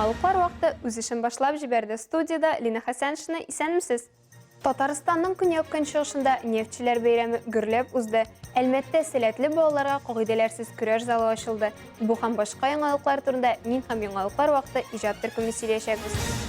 Яңалыклар вакыты үз эшен башлап җибәрде. Студиядә Лина Хәсәншина, исәнмесез! Татарстанның көньяк-көнчыгышында нефтьчеләр бәйрәме гөрләп узды. Әлмәттә сәләтле балаларга кагыйдәләрсез көрәш залы ачылды. Бу һәм башка яңалыклар турында мин һәм Яңалыклар вакыты иҗат төркеме сөйләячәкбез.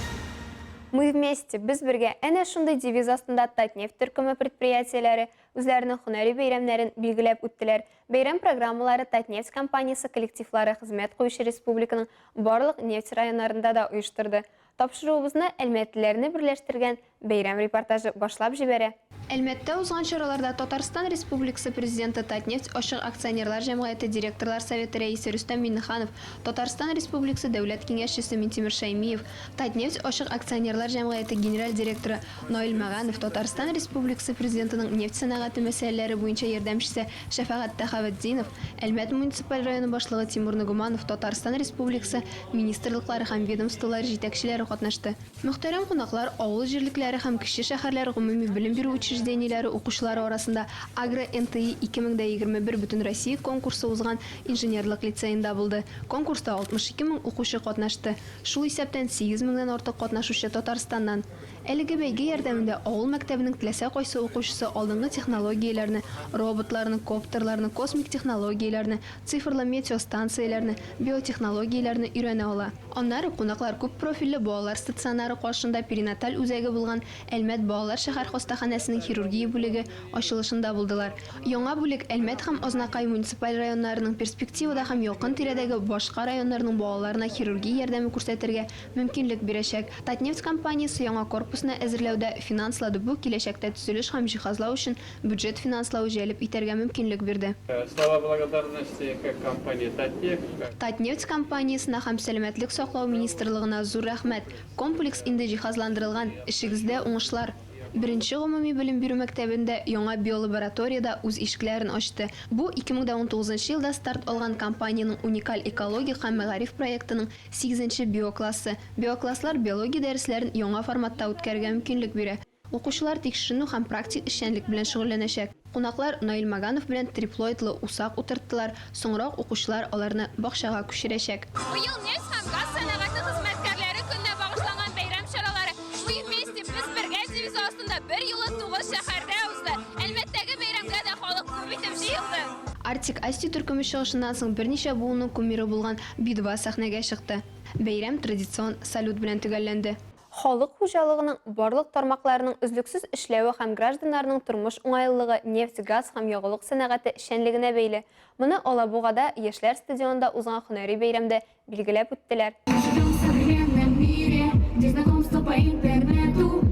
Мы вместе, без бергә, әнә шундый девиз астында Татнефть төркеме предприятиеләре үзләренең һөнәри бәйрәмнәрен билгеләп үттеләр. Бәйрәм программалары Татнефть компаниясе коллективлары хезмәт куючы республиканың барлык нефть районнарында да оештырды. Тапшыруыбызны әлмәтлеләрне берләштергән бәйрәм репортажы башлап җибәрә. Әлмәттә узган чараларда Татарстан Республикасы Президенты, Татнефть ачык акционерлар җәмгыяте директорлар советы рәисе Рөстәм Миңнеханов, Татарстан Республикасы Дәүләт Киңәшчесе Минтимер Шәймиев, Татнефть ачык акционерлар җәмгыяте генераль директоры Наил Мәганов, Татарстан Республикасы Президентының нефть сәнәгате мәсьәләләре буенча ярдәмчесе Шәфәгать Тәхаветдинов, Әлмәт муниципаль районы башлыгы Тимур Ногуманов, Татарстан Республикасы министрлыклары һәм ведомстволары җитәкчеләре катнашты. Мөхтәрәм кунаклар авыл җирлекләре һәм кече шәһәрләр гомуми белем бирү учреждениеләре укучылары арасында Агро-НТИ 2021 Бөтенроссия конкурсы узган инженерлык лицеенда булды. Конкурста 62 мең укучы катнашты, шул исәптән 8 меңнән артык катнашучы Татарстаннан. Әлеге бәйге ярдәмендә авыл мәктәбенең теләсә кайсы укучысы алдынгы технологияләрне, роботларны, коптерларны, космик технологияләрне, цифрлы метеостанцияләрне, биотехнологияләрне өйрәнә ала. Аннары кунаклар күп профильле балалар стационары каршында перинаталь үзәге булган Әлмәт балалар шәһәр хастаханәсенең хирургия бүлеге ачылышында булдылар. Яңа бүлек Әлмәт һәм Азнакай муниципаль районнарының перспективада һәм якын-тирәдәге башка районнарның балаларына хирургия ярдәме күрсәтергә мөмкинлек бирәчәк. Татнефть компаниясе яңа корпусны әзерләүдә финанслады, бу киләчәктә төзелеш һәм җиһазлау өчен бюджет финанславы җәлеп итәргә мөмкинлек бирде. Слова благодарности как компании Татнефть, как. Татнефть компаниясенә һәм Сәламәтлек саклау министрлыгына зур рәхмәт. Комплекс инде җиһазландырылган, эшегездә уңышлар! Беренче гомуми белем бирү мәктәбендә яңа биолаборатория дә үз ишекләрен ачты. Бу, 2019 елда старт алган компаниянең уникаль экологик һәм мәгариф проектының Сигезенче биоклассы. Биокласслар биология дәресләрен яңа форматта үткәрергә мөмкинлек бирә. Укучылар тикшеренү һәм практик эшчәнлек белән шөгыльләнәчәк. Кунаклар Наил Маганов белән триплоидлы усак утырттылар, соңрак укучылар аларны бакчага күчерәчәк. Быел нефть һәм газ сәнәгате хезмәткәрләре көненә багышланган бәйрәм чаралары Мы вместе, без бергә девизы астында берьюлы тугыз шәһәрдә узды. Әлмәттәге бәйрәмгә дә халык күп итеп җыелды. Артик Асти төркеме чыгышыннан соң берничә буынның кумиры булган Би-2 сәхнәгә чыкты. Бәйрәм традицион салют белән төгәлләнде. Халык хуҗалыгының барлык тармакларының өзлексез эшләве һәм гражданнарның тормыш уңайлылыгы нефть, газ һәм ягулык сәнәгате эшчәнлегенә бәйле. Моны Алабугада Яшьләр стадионында узган һөнәри бәйрәмдә билгеләп үттеләр.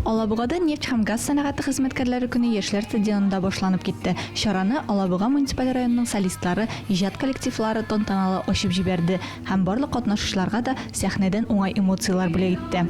Алабугада нефть һәм газ сәнәгате хезмәткәрләре көне Яшьләр стадионында башланып китте. Чараны Алабуга муниципаль районының солистлары, иҗат коллективлары тантаналы ачып җибәрде һәм барлык катнашучыларга да сәхнәдән уңай эмоцияләр бүләк итте.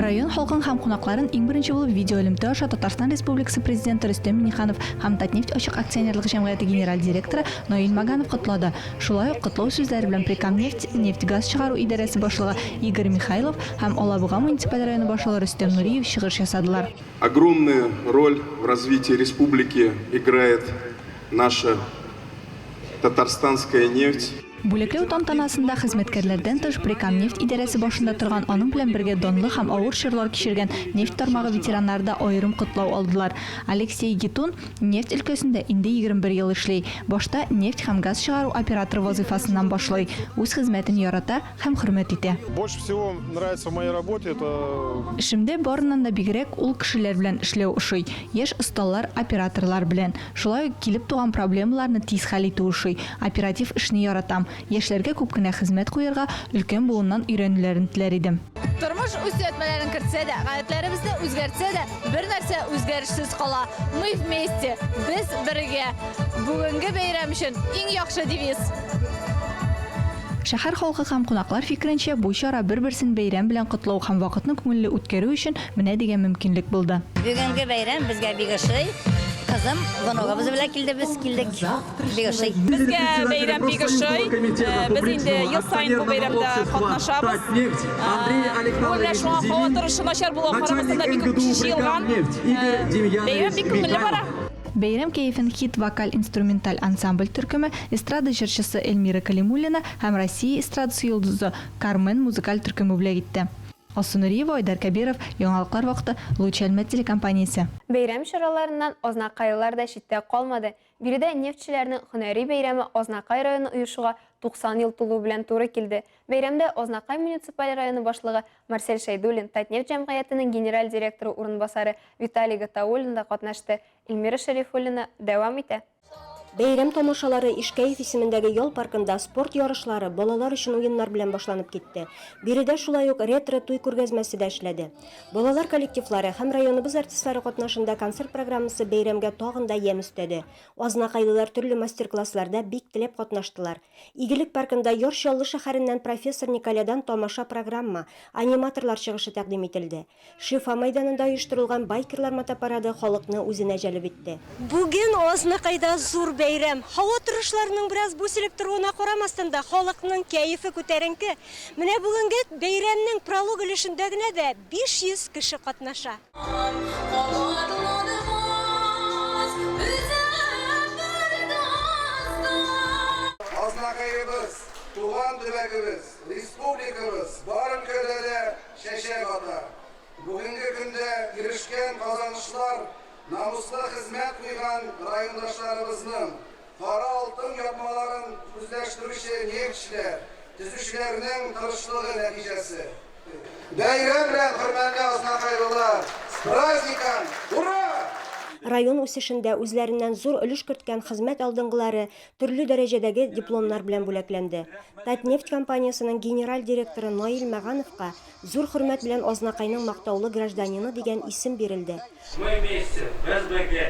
Район халкын һәм кунакларын иң беренче булып видеоэлемтә аша Татарстан Республикасы Президенты Рөстәм Миңнеханов һәм Татнефть ачык акционерлык җәмгыяте генераль директоры Наил Маганов котлады. Шулай ук котлау сүзләре белән Прикамнефть нефть-газ чыгару идарәсе башлыгы Игорь Михайлов һәм Алабуга муниципаль районы башлыгы Рөстәм Нуриев чыгыш ясадылар. Огромную роль в развитии республики играет наша татарстанская нефть. Бүләкләү тантанасында хезмәткәрләрдән тыш Прикамнефть идарәсе башында торган, аның белән бергә данлы һәм авыр чорлар кичергән нефть тармагы ветераннары да аерым котлау алдылар. Алексей Гитун нефть өлкәсендә инде 21 ел эшли. Башта нефть һәм газ чыгару операторы вазыйфасыннан башлый. Үз хезмәтен ярата һәм хөрмәт итә. Больше всего нравится в моей работе это. Эшемдә барыннан да бигрәк ул кешеләр белән эшләү ошый. Яшь осталар, операторлар белән. Шулай ук килеп туган проблемаларны тиз хәл итү ошый. Оператив эшне яратам. Яшьләргә күп кенә хезмәт куярга, өлкән буыннан өйрәнүләрен теләр идем. Тормыш үз төзәтмәләрен кертсә дә, гадәтләребезне үзгәртсә дә, бер нәрсә үзгәрешсез кала, Мы вместе! Без бергә! Бүгенге бәйрәм өчен иң яхшы девиз! Шәһәр халкы һәм кунаклар фикеренчә, бу чара бер-берсен бәйрәм белән котлау һәм вакытны күңелле үткәрү өчен менә дигән мөмкинлек булды. Бүгенге бәйрәм безгә бик ошый. Кызым, внугыбыз белән килде, без килдек. Бик ошый. Безгә бәйрәм бик ошый. Без инде ел саен бу бәйрәмдә катнашабыз. Бу менә шуңа һава торышы начар булуга карамастан да бик күп кеше җыелган. Бәйрәм бик күңелле бара. Бәйрәм кәефен Хит вокаль-инструменталь ансамбль төркеме, эстрада җырчысы Эльмира Калимуллина һәм Россия эстрадасы йолдызы Кармен музыкаль төркеме бүләк итте. Алсу Нуриева, Айдар Кәбиров, Яңалыклар вакыты, Луч Әлмәт телекомпаниясе. Бәйрәм чараларыннан азнакайлылар да читтә калмады. Биредә нефтьчеләрнең һөнәри бәйрәме Азнакай районы оешуга 90 ел тулу белән туры килде. Бәйрәмдә Азнакай муниципаль районы башлыгы Марсель Шәйдуллин, Татнефть җәмгыятенең генераль директоры урынбасары Виталий Гатауллин да катнашты. Эльмира Шәрифуллина дәвам итә. Бәйрәм тамашалары Ишкәев исемендәге ял паркында спорт ярышлары, балалар өчен уеннар белән башланып китте. Биредә шулай ук ретро-туй күргәзмәсе дә эшләде. Балалар коллективлары һәм районыбыз артистлары катнашында концерт программасы бәйрәмгә тагын да ямь өстәде. Азнакайлылар төрле мастер-классларда бик теләп катнаштылар. Игелек паркында Яр Чаллы шәһәреннән профессор Николядан тамаша-программа, аниматорлар чыгышы тәкъдим ителде. Шифа мәйданында оештырылган байкерлар мотопарады халыкны үзенә җәлеп итте. Бүген Азнакайда зур бәйрәм. Һава торышларының бераз бүселеп торуына карамастан да, халыкның кәефе күтәренке. Менә бүгенге бәйрәмнең пролог өлешендә генә дә 500 кеше катнаша. Азнакаебыз, туган төбәгебез, республикабыз бар өлкәдә дә чәчәк ата. Бүгенге көндә ирешкән казанышлар намуслы хезмәт куйган райондашларыбызның, кара алтын ятмаларын үзләштерүче нефтьчеләр, төзүчеләрнең тырышлыгы нәтиҗәсе. Бәйрәм белән, хөрмәтле азнакайлылар! С праздником! Ура! Район үсешендә үзләреннән зур өлеш керткән хезмәт алдынгылары төрле дәрәҗәдәге дипломнар белән бүләкләнде. Татнефть компаниясенең генераль директоры Наил Мәгановка зур хөрмәт белән Азнакайның мактаулы гражданины дигән исем бирелде. Мы вместе, без бергә!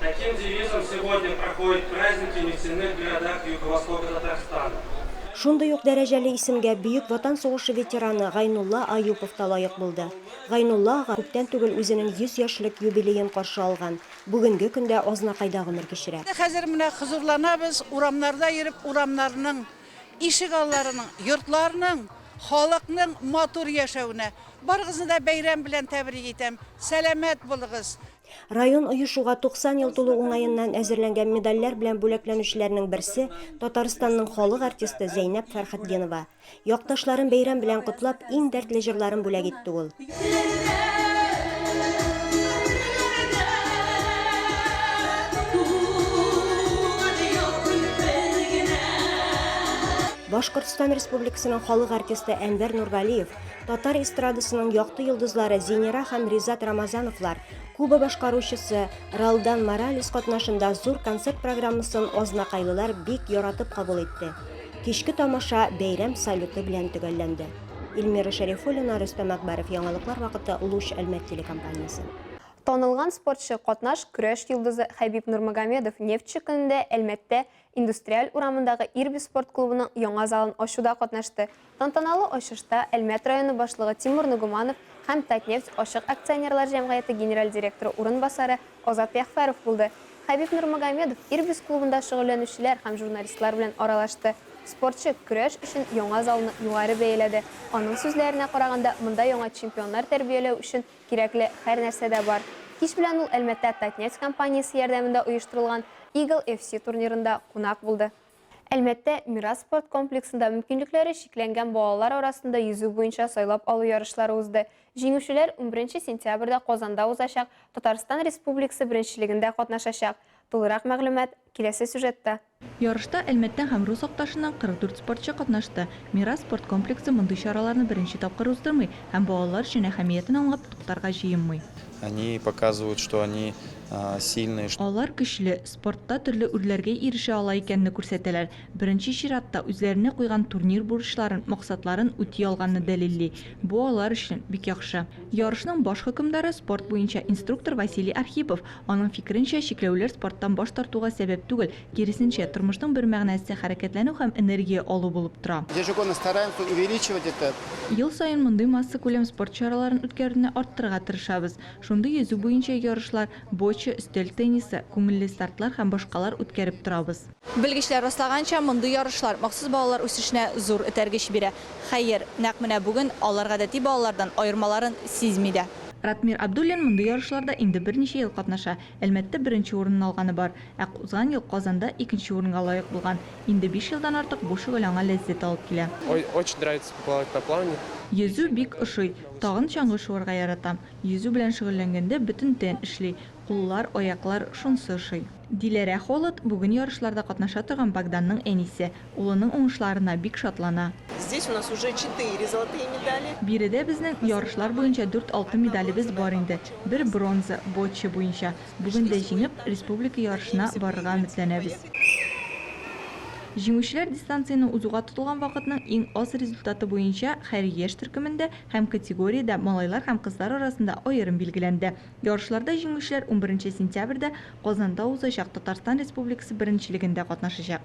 Таким девизом сегодня проходят праздники в нефтяных городах Юго-Востока Татарстана. Шундый ук дәрәҗәле исемгә Бөек Ватан сугышы ветераны Гайнулла Аюпов та лаек булды. Гайнулла ага күптән түгел үзенең 100 яшьлек юбилеен каршы алган, бүгенге көндә Азнакайда гомер кичерә. Хәзер менә хозурланабыз, урамнарда йөреп, урамнарның, ишегалларының, йортларның, халыкның матур яшәвенә. Барыгызны да бәйрәм белән тәбрик итәм. Сәламәт булыгыз! Район оешуга 90 ел тулу уңаеннан әзерләнгән медальләр белән бүләкләнүчеләрнең берсе, Татарстанның халык артисты Зәйнәп Фәрхетдинова. Якташларын бәйрәм белән котлап, иң дәртле җырларын бүләк итте ул. Башкортстан Республикасының халык артисты Әнвәр Нургалиев, татар эстрадасының якты йолдызлары Зинира һәм Ризат Рамазановлар, Куба башкаручысы Ралдан Моралес катнашында зур концерт программасын азнакайлылар бик яратып кабул итте. Кичке тамаша бәйрәм салюты белән төгәлләнде. Эльмира Шәрифуллина, Рөстәм Әкбәров, Яңалыклар вакыты, Луч Әлмәт телекомпаниясе. Танылган спортчы, катнаш көрәш йолдызы Хәбиб Нурмагомедов Нефтьче көнендә Әлмәттә Индустриаль урамындагы Ирбис спорт клубының яңа залын ачуда катнашты. Тантаналы ачышта Әлмәт районы башлыгы Тимур Ногуманов һәм Татнефть ачык акционерлар җәмгыяте генераль директоры урынбасары Азат Ягъфәров булды. Хәбиб Нурмагомедов Ирбис клубында шөгыльләнүчеләр һәм журналистлар белән аралашты. Спортчы көрәш өчен яңа залны югары бәяләде. Аның сүзләренә караганда, монда яңа чемпионнар тәрбияләү өчен кирәкле һәр нәрсә дә бар. Кич белән ул Әлмәттә Татнефть компаниясе ярдәмендә оештырылган Eagle FC турнирында кунак булды. Әлмәттә Мирас спорт комплексында мөмкинлекләре чикләнгән балалар арасында йөзү буенча сайлап алу ярышлары узды. Җиңүчеләр унберенче сентябрьдә Казанда узачак Татарстан Республикасы беренчелегендә катнашачак. Тулырак мәгълүмат, киләсе сюжетта. Ярышта Әлмәттән һәм Рус Акташыннан 44 спортчы катнашты. Мирас спорт комплексы мондый чараларны беренче тапкыр уздырмый һәм балалар өчен әһәмиятен аңлап туктарга җыенмый. Они показывают, что они сильные. Алар көчле, спортта төрле үрләргә ирешә ала икәнне күрсәтәләр. Беренче чиратта, үзләренә куйган турнир бурычларын, максатларын үти алганны дәлилли. Бу алар өчен бик яхшы. Ярышның баш хөкемдары, спорт буенча инструктор Василий Архипов. Аның фикеренчә, чикләүләр спорттан баш тартуга сәбәп түгел, киресенчә, тормышның бер мәгънәсе, хәрәкәтләнү һәм энергия алу булып тора. Ежегодно стараемся увеличивать это. Ел саен мондый массакүләм спорт чараларын үткәрүне арттырырга тырышабыз. Шундый йөзү буенча ярышлар, бочча, өстәл теннисы, күңелле стартлар һәм башкалар үткәреп торабыз. Белгечләр раслаганча, мондый ярышлар махсус балалар үсешенә зур этәргеч бирә. Хәер, нәкъ менә бүген алар гадәти балалардан аермаларын сизми дә. Ратмир Абдуллин мондый ярышларда инде берничә ел катнаша. Әлмәттә беренче урынны алганы бар. Ә узган ел Казанда икенче урынга лаек булган. Инде биш елдан артык бу шөгыль аңа ләззәт алып килә. Очень нравится плавать на плавне. Йөзү бик ошый. Тагын чаңгы шуарга яратам. Йөзү белән шөгыльләнгәндә бөтен тән эшли. Куллар, аяклар, шунсы ошый. Диләрә Холод бүген ярышларда катнаша торган Богданның әнисе. Улының уңышларына бик шатлана. Здесь у нас уже четыре золотые медали. Биредә безнең ярышлар буенча дүрт алтын медалебез бар инде. Бер бронза, бочча буенча. Бүген дә җиңеп, республика ярышына барырга өметләнәбез. Җиңүчеләр дистанцияне узуга тотылган вакытның иң аз результаты буенча һәр яшь төркемендә һәм категориядә малайлар һәм кызлар арасында аерым билгеләнде. Ярышларда җиңүчеләр унберенче сентябрьдә Казанда узачак Татарстан Республикасы беренчелегендә катнашачак.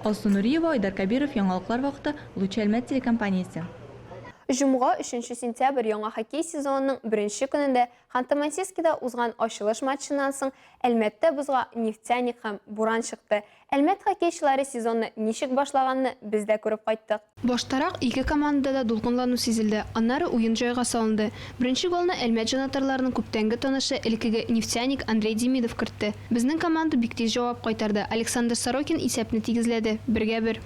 Алсу Нуриева, Айдар Кәбиров, Яңалыклар вакыты, Лучи Әлмәт телекомпаниясе. Җомга, өченче сентябрь, яңа хоккей сезонының беренче көнендә Ханты-Мансийскида узган ачылыш матчыннан соң Әлмәттә бозга Нефтяник һәм Буран чыкты. Әлмәт хоккейчылары сезонны ничек башлаганны без дә күреп кайттык. Баштарак ике командада да дулкынлану сизелде, аннары уен җайга салынды. Беренче голны Әлмәт җанатарларының күптәнге танышы, элеккеге Нефтяник Андрей Демидов кертте. Безнең команда бик тиз җавап кайтарды, Александр Сорокин исәпне тигезләде, бергә бер.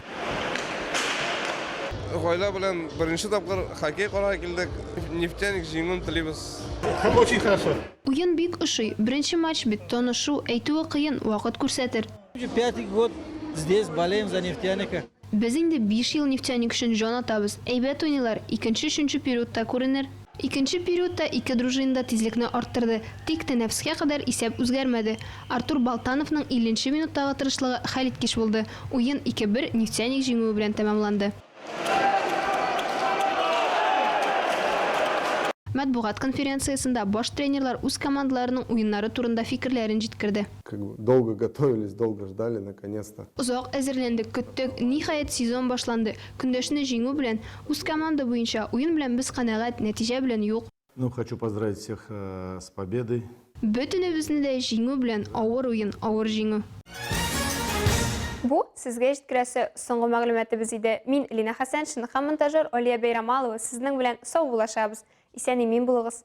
Гаилә белән беренче тапкыр хоккей карарга килдек. Нефтяник җиңүен телибез. Очень хорошо. Уен бик ошый. Беренче матч бит, танышу, әйтүе кыен, вакыт күрсәтер. Уже пятый год здесь болеем за Нефтяника. Без инде биш ел Нефтяник өчен җан атабыз. Әйбәт уйныйлар, икенче-өченче периодта күренер. Икенче периодта ике дружина да тизлекне арттырды, тик тәнәфескә кадәр исәп үзгәрмәде. Артур Балтановның 50 нче минуттагы тырышлыгы хәлиткеч булды. Уен 2, 1 Нефтяник җиңүе белән тәмамланды. Матбугат конференциясендә баш тренерлар үз командаларының уеннары турында фикерләрен җиткерде. Как бы долго готовились, долго ждали, наконец-то. Озак әзерләндек, көттек, ниһаять, сезон башланды. Көндәшне җиңү белән, үз команда буенча, уен белән без канәгать, нәтиҗә белән юк. Ну, хочу поздравить всех с победой. Бөтенебезне дә җиңү белән, авыр уен, авыр җиңү. Бу, сезгә җиткерәсе соңгы мәгълүматыбыз иде. Мин, Лина Хәсәншина һәм монтажер Алия Бәйрамалова сезнең белән саубуллашабыз. Исән-имин булыгыз.